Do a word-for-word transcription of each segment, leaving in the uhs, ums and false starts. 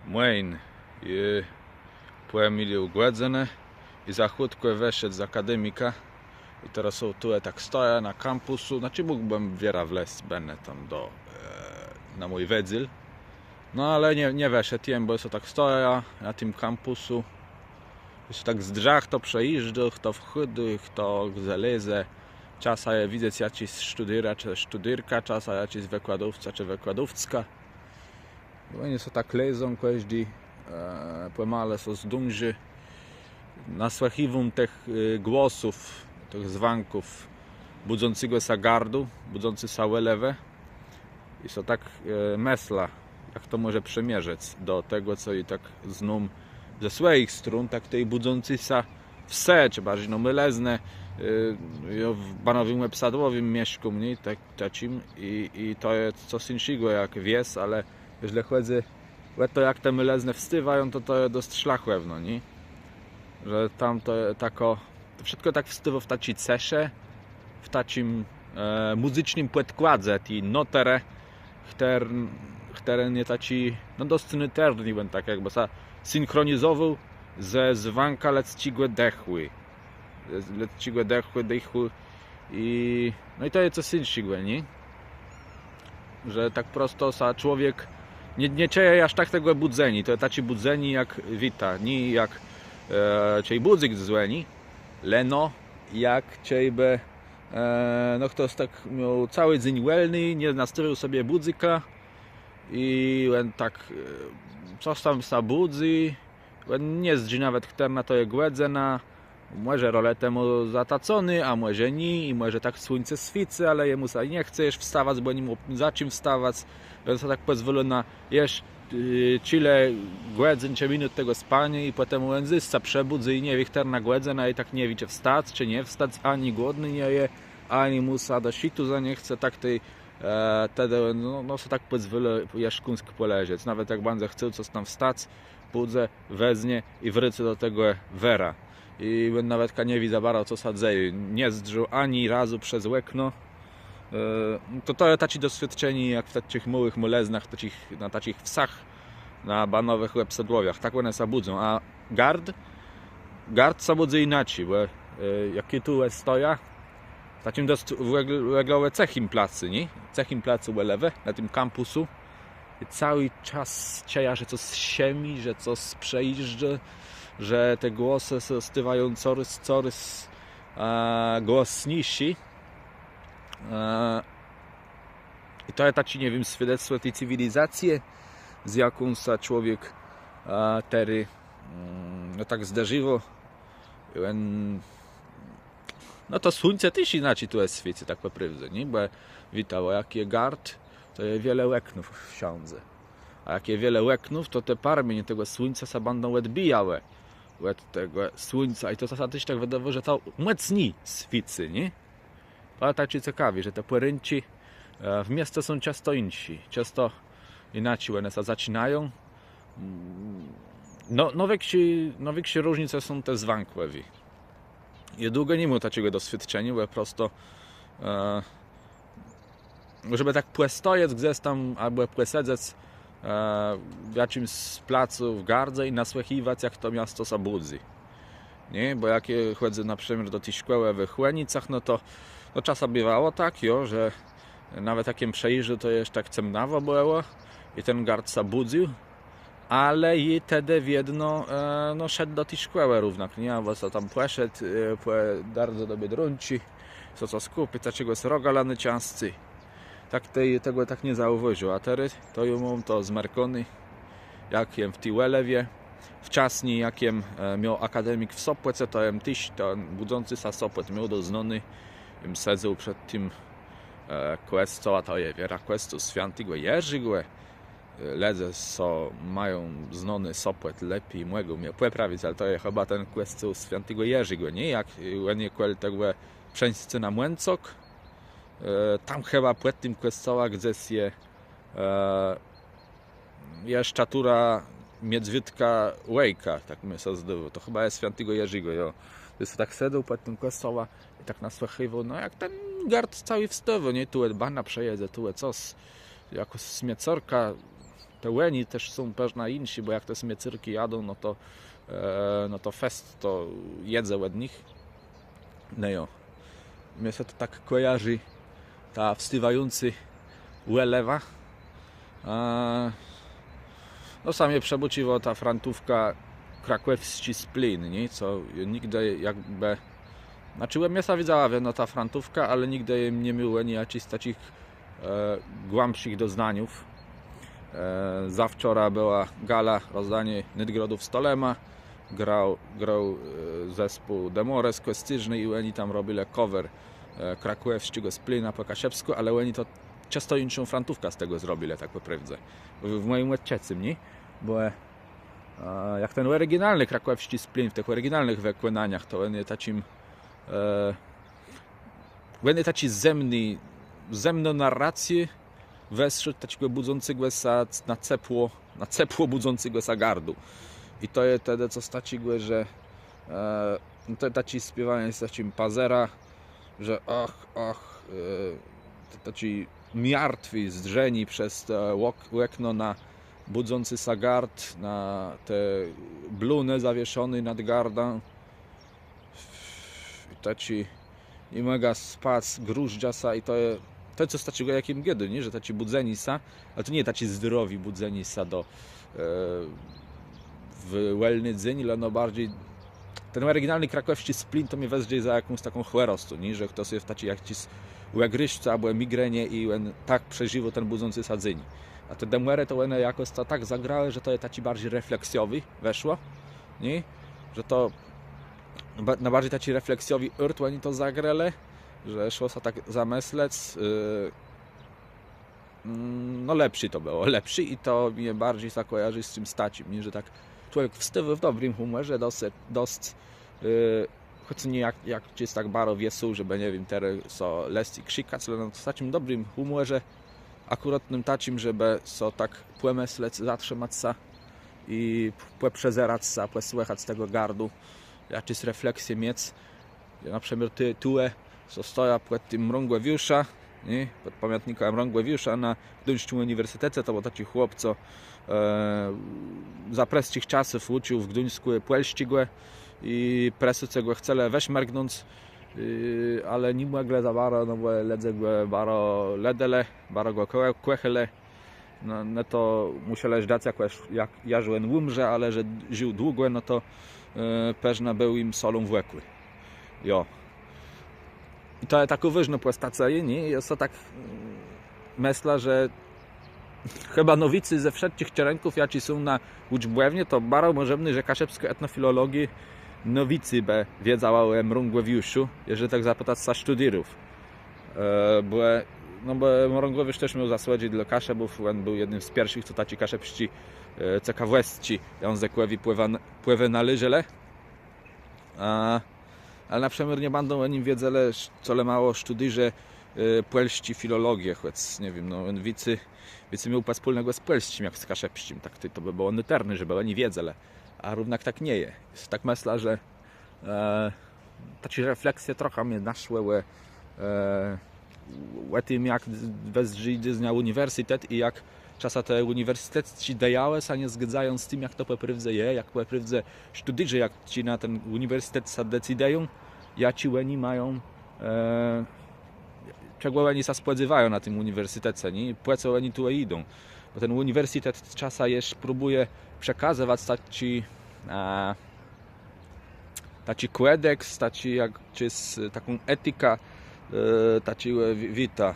Mòjn, jô pòmilił gòdzënã i za chùtkò wëszedł z akademika. I terô tu tak stojã na kampusu. Znaczi, mógłbëm wierã wlezc bënë tam do, e, na mój wëdzél. No ale nie, nie wëszedł jem, bò jô so tak stojã na tim kampusu. Jô so tak zdrzã, chto przëjéżdżô, chto wchôdô, chto gdze lezie. Czasã je widzec jaczis sztudéra czë sztudérka, czasã jaczis wëkładowca czë wëkładowczka. Òni so tak lezą, kòżdi, e, pòmale so zdążi. Nasłëchiwóm tëch, e, głosów, tëch zwãków bùdzącégò sã gardu, bùdzącégò sã Òlëwë. I so tak, e, mëszlã, jak to mòże przëmierzëc do tegò, co jô tak znóm ze swòjich strón, tak tej bùdzący sã wsë, czë barżi, no, môlëznë, e, jô w banowim òbsadłowim mieszkóm, nié, tak, taczim i, i to je cos jinszégò jak wies, ale jeżlë chòdzy ò to, jak te môlëznë wstôwają, to, to je dosc szlachòwno, nié? Że tam to je takô, to wszëtkò tak wstôwô w taczi cëszë, w taczim, e, mùzycznym pòdkładze ti notërë, chtëren, chtëren je taczi, no, dosc notërny, bãdã tak jakbë sã synchrònizowôł ze zwãkã lëdzczégò dëchù. Ze lëdzczégò dëchù, dëchù. I, no i to je cos jinszégò, nié? Że tak prosto sã człowiek nie, nie czëje jaż tak tegò bùdzeniô. To je taczé bùdzenié jak wita, nié jak, e, czej bùdzik zwòni, leno jak czejbë, e, no, chtos tak miôł całi dzéń wòlny, nie nastôwiôł sobie bùdzika i òn tak, e, cos tam sã bùdzy, òn nie zdrzi nawet, chtërna to je gòdzëna, mòże roletë mô zataconé, a mòże nié, i mòże tak słuńce swiécy, ale jemù sã nie chce jesz wstawac, bò ni mô za czim wstawac, òn so tak pòzwòlô na jesz, e, czile gòdzyn czë minut tegò spaniô i pòtemù òn zôs sã przebùdzy i nie wié, chtërna gòdzëna, i tak nie wié, czë wstac, czë nie wstac, ani głodny nie je, ani mù sã do szëtu zachcéwało, tak tej, e, tedë, no, no, so tak pòzwòlô jesz kąsk pòleżec, nawet jak bãdze chcôł cos tam wstac, pùdze, weznie i wrócy do tegò wera. I òn nawetka nie wié za baro, co sã dzeje. Nie zdrzôł ani razu przez òkno. E, to, to je taczé doswiôdczenié, jak w taczich môłëch môlëznach, w taczich, na taczich wsach, na banowëch òbsadłowiach. Tak òne sã bùdzą. A gard, gard sã bùdzy jinaczi, bò, e, jak jô tu stojã, w taczim dosc w òg-, òglowò cëchim placu, nié? Cëchim placu Òlëwë, na tim kampusu. I całi czas czëjã, że cos szëmi, że cos przejéżdżô, że te głosë sã stôwają corôz, corôz, e, głosniészé. E, i to je taczé, nie wiém, swiadectwò ti cywilizacje, z jaką sã człowiek, e, terô, mm, no, tak zderziwô. I òn No to słuńce téż jinaczi tu swiécy, tak pò prôwdze, nié? Bò wita, jak je gard, to je wiele òknów wszãdze. A jak je wiele òknów, to te parmienie tegò słuńca sã bãdą òdbijałë òd tegò słuńca. I to czasã téż tak wëdôwô, że to mòcni swiécy, nié? Ale tak czë cekawi, że te pòrénczi, e, w miesce są czãsto jinszé. Czãsto jinaczi òne sã zaczinają. Mm, no, no, wikszé, no, wikszé różnice są te zwãkòwé. Jô długò ni miôł taczégò doswiôdczeniô, bò prosto, e, żebë tak pòstojec gdzes tam, abò pòsedzec, e, w jaczims placu w gardze i nasłëchiwac, jak to miasto sã bùdzy. Nié? Bò jak jô chòdzã na przëmiôr do ti szkòłë we Chònicach, no to, no, czasã biwało tak, jo, że nawet jak jem przëjéżdżôł, to jesz tak cemnawò bëło i ten gard sã bùdzył, ale i tedë wiedno, e, no, szedł do ti szkòłë równak, nié? Abò so tam pòszedł, e, pò dardzã do Biedronczi, so cos kùpic, taczégò rogala nôczãscy. Tak tej, tegò tak nie zaùwôżił, a terô to jô móm to zmerkóné, jak jem w ti Òlëwie. Wczasni, jak jem, e, miôł akademik w Sopòce, to jem téż ten bùdzący sã Sopòt miôł doznóny. Jem sedzôł przed tim, e, kòscołã, a to je wierã kòscół swiãtégò Jerzégò. E, lëdze, co mają znóny Sopòt lepi, mògą mie pòprawic, ale to je chëba ten kòscół swiãtégò Jerzégò, nié? Jak, e, òn je kòl tegò przeńscë na Młãczok. E, tam chëba pòd tim kòscołã gdzes je, e, je sztatura miedzwiôdka Łejka, tak mie sã zdôwô. To chëba je swiãtégò Jerzégò, jo. Jô so tak sedzôł pòd tim kòscołã i tak nasłëchiwôł, no, jak ten gard całi wstôwô, nié? Tu bana przejedze, tu cos, jakôs smiecorka, Te òni téż są përznã jinszi, bò jak te smiecérczi jadą, no to, e, no to fest to jedze òd nich. No jo. Mie sã to tak kòjarzi, ta wstôwającô òlewa. E, no, sã mie przëbôcziwô ta frantówka, krakòwsczi splin, nié? Co nigdë jakbë, znaczi, mie sã widzała, no, ta frantówka, ale nigdë jem ni miôł ani jaczichs taczich e, głãbszich doznaniów. E, zawczora bëła gala, rozdanié nôdgrodów Stolema. Grôł, grôł, e, zespół Demore z Kòscérznë i òni tam robilë cover, e, krakòwsczégò splina pò kaszëbskù, ale òni to czësto jinszą frantówkã z tegò zrobilë, tak pò prôwdze. W, w mòjim òdczëcym, nié? Bò, e, jak ten òriginalny krakòwsczi splin w tëch òriginalnëch wëkònaniach, to òn je taczim, e, òn je taczi zëmny, zëmnô narracjô, westrzód taczégò bùdzącégò sã na cepło, na cepło bùdzącégò sã gardu. I to je tedë cos taczégò, że, e, no, to je taczé spiéwanié z taczim pazerã, że ach, ach, e, to taczé miartwé zdrzenié przez te òk-, òkno na bùdzący sã gard, na te blónë zawieszoné nad gardã. I taczi, ni mògã spac, grëzdżã sã i to je, to je cos taczégò, jak jem gôdôł, nié? Że taczé bùdzenié sã, ale to nie je taczé zdrowé bùdzenié sã do, e, w wòlny dzéń, leno barżi ten òriginalny krakòwsczi splin to mie wëzdrzi za jakąs taką chòrostą, nié? Że chtos je w taczi jaczis ògrôżce abò migrenie i òn tak przeżiwô ten bùdzący sã dzéń. A te Demore to òne jakòs to tak zagrałë, że to je taczé barżi refleksjowé wëszło, nié? Że to ba-, na barżi taczi refleksjowi ôrt òni to zagrelë, że szło sã tak zamëslec, y, mm, no lepszé to bëło, lepszé i to mie barżi sã kòjarzi z tim taczim, nié? Że tak człowiek wstôwô w dobrim hùmòrze, dosc, dosc, y, chòc nié jak, jak czë je tak baro wiesół, żebë, nie wiém, terô sã lesc i krzikac, ale no, w taczim dobrim hùmòrze, akùratnym taczim, żebë so tak pòmëslec, zatrzëmac sã i p-, pòprzezerac sã, pòsłëchac tegò gardu, jaczés refleksje miec. Jô na przëmiôr tu, tu, e, so stojã pòd tim Mrągòwiuszã, nié? Pòd pamiãtnikã Mrągòwiusza na Gduńsczim Ùniwersytece, to béł taczi chłop, co, e, za prësczich czasów ùcził w Gduńskù pòlsczégò i Prësôcë gò chcelë wëszmërgnąc, e, ale ni mòglë za baro, no bò lëdze gò baro lëdelë, baro gò kò-, kòchelë. No, no to mùszelë żdac jakòs, jak, jaż òn ùmrze, ale że żił długò, no to, e, pewno béł jim solą w òkù. Jo. I to je takô wôżnô pòstacëjô, nié? Jô so tak, mm, mëszlã, że chëba nôwicy ze wszëtczich czerënków, jaczé są na ùczbòwni, to baro mòżebné, że kaszëbskô etnofilologiô nôwicy bë wiedzała ò Mrągòwiuszu, jeżlë tak zapëtac sã sztudérów. E, bò, no bò Mrągòwiusz téż miôł zasłëdżi dlô Kaszëbów, òn béł jednym z pierszich, co taczé kaszëbsczé, e, cekawòstczi jãzëkòwé pòwën-, pòwënalôżelë. A, ale na przëmiôr nie bãdą ò nim wiedzelë, sz-, colemało sztudérze, e, pòlsczi filologie, chòc, nie wiém, no, òn wicy, wicy miôł pòspólnégò z pòlsczim jak z kaszëbsczim, tak to, to bë bëło nôtërné, żebë òni wiedzelë, a równak tak nie je. Jô tak mëszlã, że, e, taczé refleksje trochã mie naszłë ò, e, ò tim, jak wëzdrzi dzysdnia ùniwersytet i jak czasã te ùniwersytecczé ideałë sã nie zgôdzają z tim, jak to pò prôwdze je, jak pò prôwdze sztudérze, jak ti na ten ùniwersytet sã decydëją, jaczé òni mają, e, czegò òni sã spòdzéwają na tim ùniwersytece, nié? Pò co òni tu jidą? Bò ten ùniwersytet czasã jesz próbùje przekazywac taczi, e, taczi kòdeks, taczi jak, czë z, taką etikã, e, taczi, e, wi-, wita.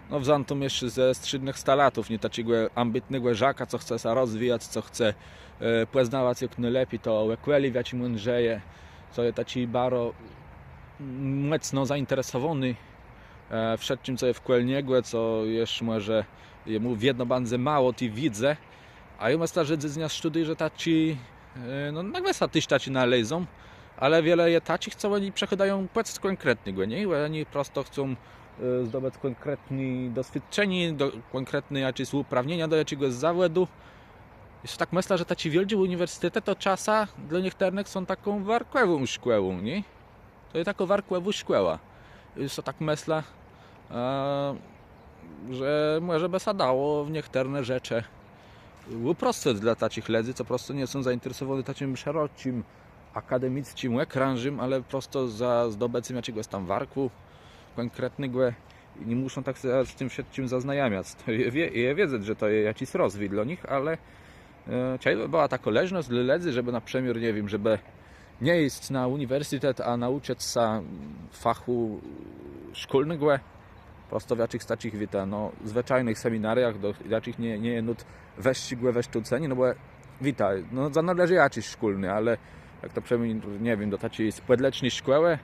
No, wzãtą jesz ze strzédnëch stalatów, nié, taczégò ambitnégò żaka, co chce sã rozwijac, co chce, e, pòznawac jak nôlepi to òkòlé, w jaczim òn żëje, co je taczi baro mòcno zainteresowóny, e, wszëtczim, co je wkół niegò, co jesz mòże jemù wiedno bãdze mało ti wiédzë, a jô mëszlã, że dzysdnia sztudérze taczi, e, no, na gwës sã téż taczi nalézą, ale wiele je taczich, co òni przëchôdają pòc kònkretnégò, nié? Òni prosto chcą, e, zdobëc kònkretné doswiôdczenié, do, kònkretné jaczés ùprawnienia do jaczégòs zawòdu. I so tak mëszlã, że taczé wiôldżé ùniwersytetë to czasã dlô niechtërnëch są taką warkòwą szkòłą, nié? To je takô warkòwô szkòła. I so tak mëszlã, e, że mòże bë sã dało w niechtërne rzeczë ùproscëc dlô taczich lëdzy, co prosto nie są zainteresowóny taczim szeroczim akademicczim òkrãżim, ale prosto za zdobëcym jaczégòs tam warkù kònkretnégò i nie mùszą tak sã z tim wszëtczim zaznajamiac. To je, je wiedzec, że to je jaczis rozwij dlô nich, ale czej bë bëła takô leżnosc dlô lëdzy, żebë na przëmiôr, nie wiém, żebë nie jic na ùniwersytet, a naùczëc sã fachù szkólnégò, prosto w jaczich taczich, wiéta, no, zwëczajnëch seminariach, do jaczich nie je nót wëższégò wëszkòleniô, no bò, wiéta, no, zanôleżi jaczi szkólny, ale jak to przëmiôr, nie wiém, do taczi spòdleczny szkòłë,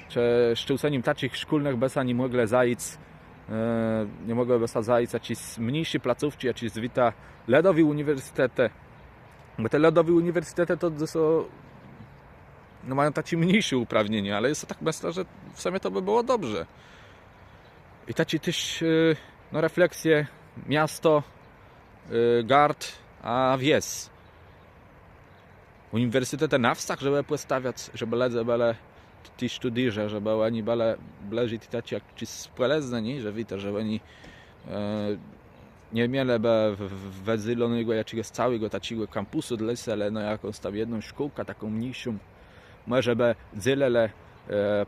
czë szkòlenim taczich szkólnëch bë sã ni mòglë zajic, nie mòglë bë sã zajic jaczis mniészi placówczi, jaczis, wiéta, lëdowé ùniwersytetë. Bò te lëdowé ùniwersytetë to są, no, mają taczé mniészé ùprawnienia, ale jô so tak mëszlã, że w sëmie to bë bëło dobrze. I taczé téż, no, refleksje, miasto, gard a wies. Ùniwersytetë na wsach, żebë pòstawiac, żebë lëdze bëlë ti sztudérzë, żebë òni bëlë blëżi ti taczi jaczis spòlëznë, nié? Że wiéta, że òni nie mielë bë wëdzelonégò jaczégòs całégò taczégò kampùsu dlô se, ale no jakąs tam jedną szkółkã, taką mniészą, mòże bë dzelëlë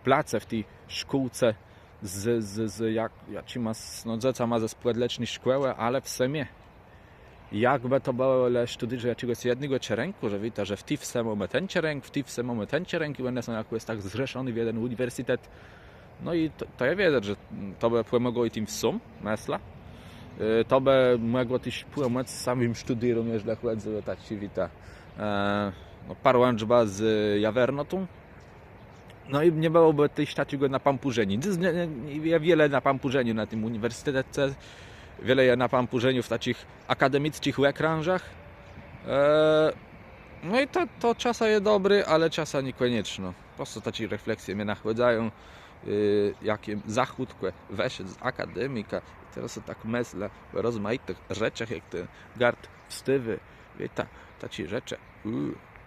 place w ti szkółce z, z, z jak, jaczima, no, dzecama ze spòdleczny szkòłë, ale w sëmie jakbë to bëlë sztudérzë jaczégòs jednégò czerënkù, że wiéta, że w ti wsë mómë ten czerënk, w ti wsë mómë ten czerënk i òne są jakòs tak zrzeszoné w jeden ùniwersytet. No i to je wiedzec, że to bë pòmògło i tim wsóm, mëszlã. To bë mògło téż pòmòc samim sztudéróm, jeżlë chòdzy ò taczé, wiéta, no, parłãczbã z jawernotą. No i nie bëłobë téż taczégò napampùrzeniô. Wiele je napampùrzeniô na tim ùniwersytece, wiele je napampùrzeniô w taczich akademicczich òkrãżach. No i to czasã je dobré, ale czasã niekònieczno. Prosto taczé refleksje mie nachôdają, jak jem za chùtkò wëszedł z akademika. I terô so tak mëszlã ò rozmajitëch rzeczach, jak ten gard wstôwô, wiéta, taczé rzeczë.